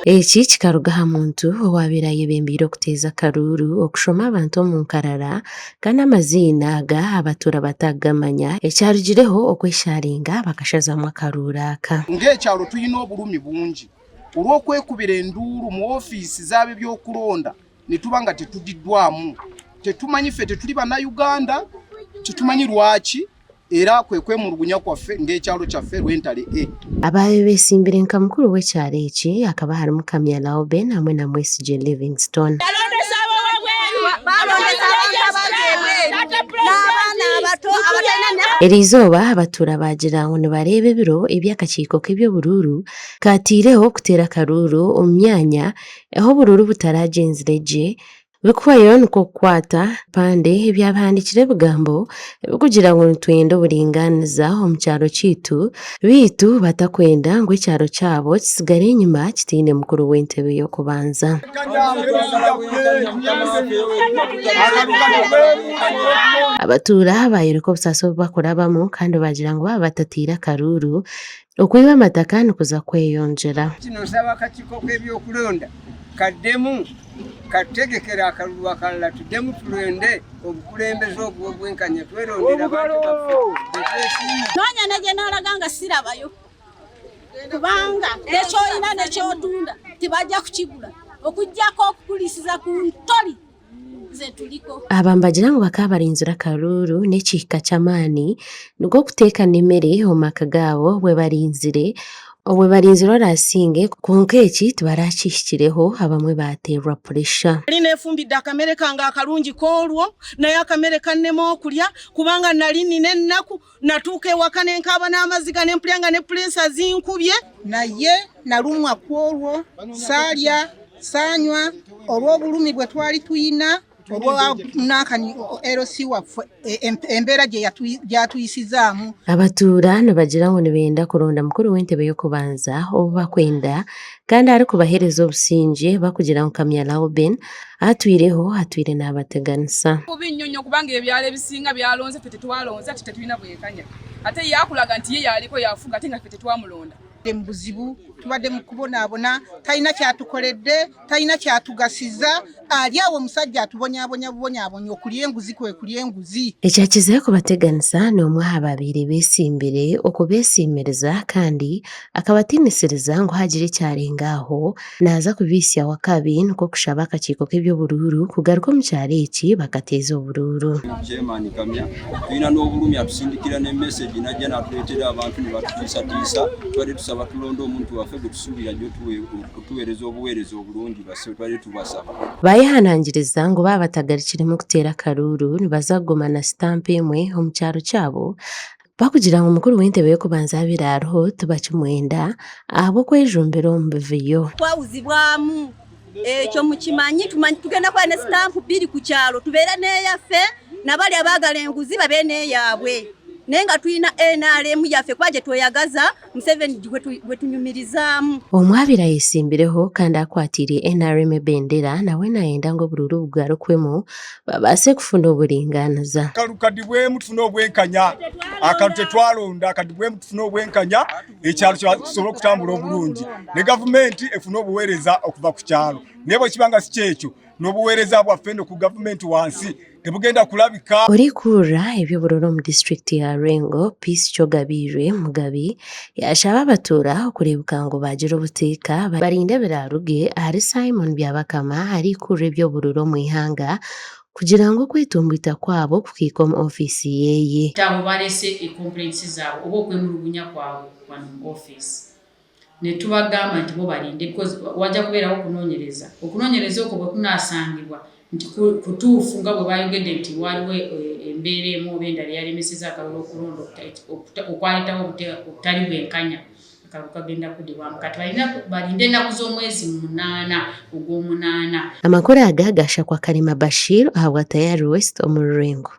Eki kikaruga aha muntu owaabaire ayebembeire okuteeza akaruuru, okushoma abantu omu nkarara kandi amaziina aga abatuura batakugamanya, ekyarugireho okwesharinga bakashazamu akaruuru aka. Nk'ekyaro twine oburumi bungi olw'okwekubira enduuru mu ofiisi z'ab'ebyokulonda nituba nga tetudidwamu. Tetumanyi ffe teturi bana Uganda, titumanyi lwaki era kwe kwemurugunya kwaffe ng'ekyaro kyaffe Rwentare A. Abaabaire beesimbire nka mukuru w'ekyaro eki hakaba harimu Kamya Lauben hamwe na Mwesigye Livingstone. Eriizooba abatuura baagira ngu nibareeba ebiro ebi akakiiko k'eby'oburuuru kaateireho kuteera akaruuru omu myanya ahu oburuuru butaragyenzire gye Bikuhwayo nikwo kukwata ebipande ebyabihandiikire ebigambo ebirikugira ngu nitwenda oburingaaniza omu kyaro kyaitu beitu batakwenda ngu ekyaro kyabo kitsigare enyima kitaine mukuru w'entebe y'okubanza. Abatuura baayoreka obusaasi obu barikurabamu kandi baagira ngu baaba batataire akaruuru, okwiba amataka nikuza kweyongyera. Kino nsaba akakiiko k'ebyokulonda kaddemu katutegekere akaruru akarala tuddemu tulonde obukulembeze obw'obwenkanya twerondere abantu baffe betwesiimye. Noonya ne gye noraga nga sirabayo kubanga nekyoyina nekyotunda tibajja kukigura okujjako okukulisiza ku ntoli zetuliko. Aba nibagira ngu bakaba barinzire akaruuru n'ekihika ky'amaani nikwo kuteeka n'emere omu maka gaabo obwe barinzire obwe barinzire oraasinge kwonka eki tibarakihikireho abamwe baateerwa puresha. Nari nefumbidde akamere kange akarungi k'orwo, naye akamere kannema okurya kubanga nari nina ennaku. Natuuka ewaka nenkaaba n'amaziga nempurira nga ne puleesa zinkubye. Naye nalumwa kw'orwo, saalya, saanywa olw'obulumi bwe twali twina olwa Nankani LC waffe embeera gyatuyisizaamu. Abatuura nibagira ngu nibenda kuronda mukuru w'entebe y'okubanza ou bakwenda kandi arikubaheereza obusingye barikugira ngu Kamya Lauben atwireho atwire naabateganisa. Kubi nnyo nnyo kubanga ebyalo ebisinga byalonze ffe tetwalonze ate tetulina bwenkanya ate ye akulaga nti ye yaliko yafuga ate nga ffe tetwamulonda. Tubadde mu buzibu, tubadde mu kubonaabona, talina kyatukoledde, talina kyatugasiza, ali awo omusajja atubonyabonya bubonyabonya, okulya enguzi kwe kulya enguzi. Ekyakizeyo kubateganisa n'omwe aha babaire beesimbire okubeesiimiriza kandi akabatiinisiriza ngu haagira ekyarenga aho Naaza kubaitsyaho akabi nikwo kushaba akakiiko k'eby'oburuuru kugaruka omu kyaro eki bakateeza oburuuru. Chairman Kamya twina n'obulumi atusindikira ne message najja natuletera abantu nibatutiisatiisa tubadde tusaba tulonde omuntu waffe gwetusuubira ajja okutuweereza obuweereza obulungi bassebo tubadde tubasaba. Baayehanangiriza ngu baaba batagarukiremu kuteera akaruuru nibaza kuguma na sitampu emwe omu kyaro kyabo Bakugira ngu mukuru w'entebe y'okubanza abaire ariho tibakimwenda ahabw'okwejumbira omu bivuyo. Twawuzibwamu ekyo mukimanyi tumanyi tugenda kuba ne sitampu bbiri ku kyalo tubeere n'eyaffe na bali abaagala enguzi babeere n'eyaabwe naye nga tulina nrm yaffe kuba gye tweyagaza Museveni gwe tunyumirizaamu. Omwe abaire ayesimbireho kandi akwatiire nrm ebendera nawe nayenda ngu oburuuru bugarukwemu babaase kufuna oburingaaniza. Akaru kadibwemu tufune obwenkanya. Akaru tetwaronda kadibwemu tufune obwenkanya ekyaro kisobole okutambura oburungi ne gavumenti efune obuwereza okuva ku kyaro naye bwekiba nga sikyekyo n'obuwereza bwaffe eno ku gavumenti wansi tebugenda kulabika. Orikukurira eby'oburora omu disiturikiti ya Lwengo, Peace Kyogabiirwe Mugabi yaashaba abatuura okureebeka ngu baagira obuteeka barinde ebiraaruge ahari Simon Byabakama arikukurira eby'oburora omu ihanga kugira ngu okwetomboita kwabo kukaika omu ofiisi yeeye. Abo barese ecomplaints zaabo oba okwemurugunya kwabwe wano mu office netubagamba nti bo balinde because wajja kubeerawo okunoonyereza. Okunoonyereza okwo bwe kunaasangibwa nti kutuufu nga bwe baayogedde nti waaliwo embeera emu oba endala eyalemesezza akalulu okulonda okwaleetawo obutali bwenkanya, akalulu kagenda kuddibwamu. Kati balina balinde ennaku z'omwezi munaana ogw'omunaana. Amakuru aga gashakwa Kalema Bashir ahabwa Tayari West omu rurengo.